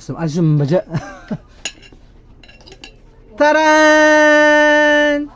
Asum asum ba dya? Taran!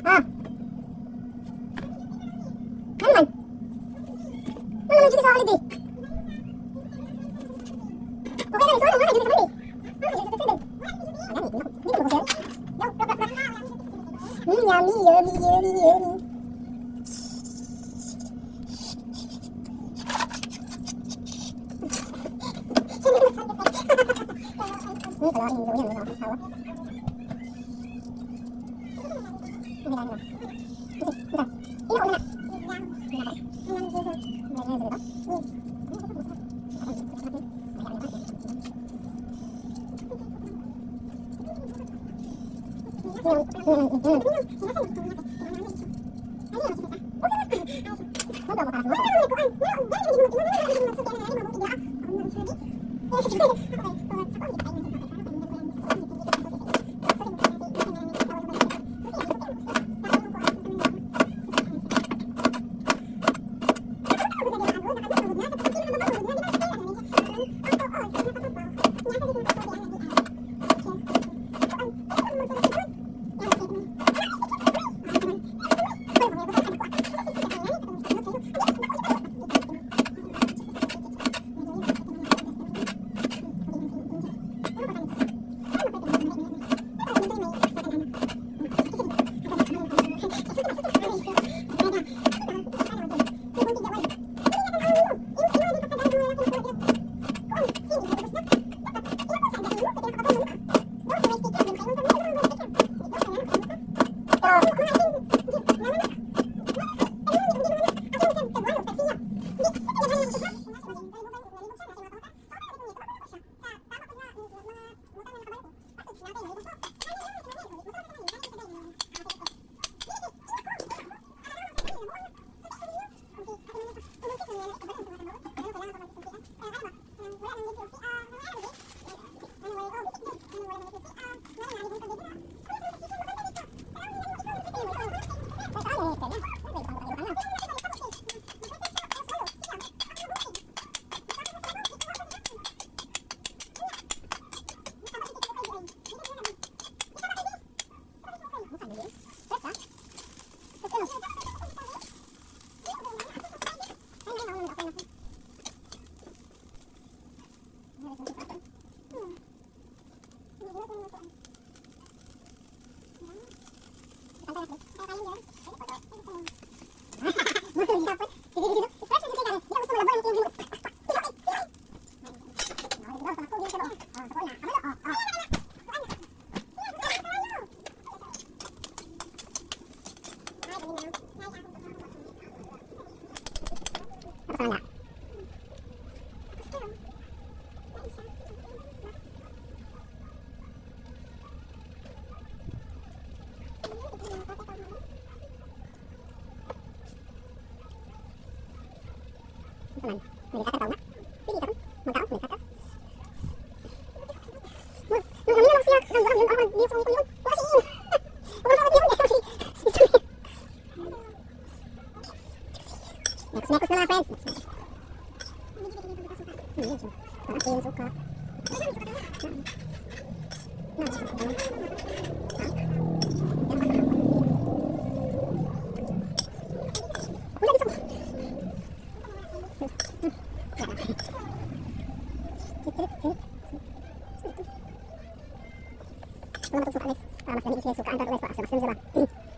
Ah. Ano man? Ano naman dito sa holiday? Okay na, sorry, wala dito sa holiday. Ano dito sa Sunday? Ah, gani, hindi ko ko share. Yo, rock, rock, rock. Yummy, yummy, yummy, yummy. Kalahin yung gawin, ano, asawa. Ano na? Mekos na mga friends. Wala matong suka, guys. Para mas lami siya sukaan guys, para mas lami siya ba.